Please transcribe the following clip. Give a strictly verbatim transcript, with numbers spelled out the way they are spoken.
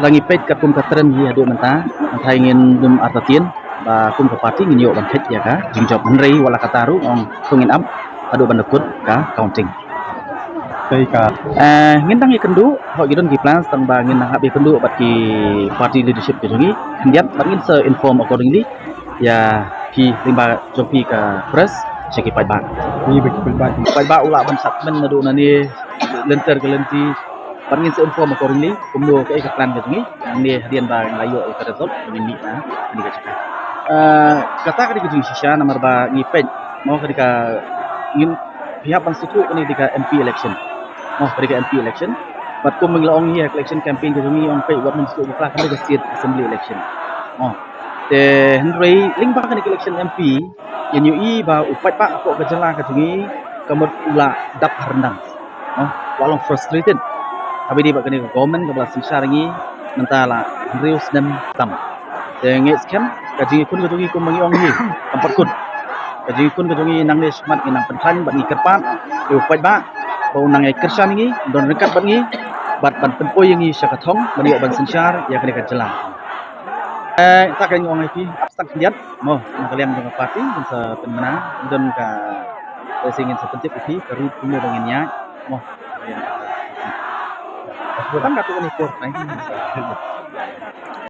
Tang ngi peit katkum ka trend hi haduh mynta, mynta ngin dum artatien ba kum ka party ngin ïoh ban peit ïa ka jingjop, hynrei wat la katta ruh ong to ngin ap haduh ban da kut ka counting. Tei ka. Eh, ngin dang ïakynduh, hooid ki don ki plans tang ba ngin hap ïakynduh bad ki party leadership ki jong ngi khyndiat bad ngin sa inform accordingly ïa phi lyngba jong phi ka press sha ki paidbah. Ki ba ki paidbah. Paidbah u lah ban sah kmen naduh nane lynter ka lynti. Bad ngin sa inform accordingly kumno kaei ka plan ka jong ngi. Hangne hadien ba ngi la ïoh ïa ka result ngin mih na kane ka jaka. Eh, kata ka dei ka jingshisha namar ba ngi peit mo ka dei ka ngin phi hap ban sngewthuh kane ka dei ka M P election. Mo ka dei ka M P election. Bad kum ngi la ong hi ha ka election campaign ka jong ngi ong peit wat nym sngewthuh bakla kane ka state assembly election. Mo. Te hynrei lyngba kane ka election M P ngin ïohi ba u paidbah hapoh ka jylla ka jong ngi ka mut u la dap ha ryndang. Mo, u la long frustrated. Haba ïadei bad kane ka government kaba la synshar ïa ngi mynta la hynriew snem tam. Te ngi skhem ka jingïakhun ka jong ngi kumba ngi ong hi kam pat kut. Ka jingïakhun ka jong ngi nangne shakhmat ngi nang pynthikna bad ngi kyrpad ïa u paidbah ba u nang ïai kyrshan ïa ngi, don ryngkat bad ngi bad ban pynpoi ïa ngi sha ka thong ban ïoh ban synshar ïa kane ka jylla. Eh, ta ka ngi ong ïa phi ap stang khyndiat mo na ka liang jong ka party ngin sa pynmynna don ka, eh, ngin sa pyntip ïa phi ka route kumno ba ngin ïaid mo. Tang ka tu ni por nai.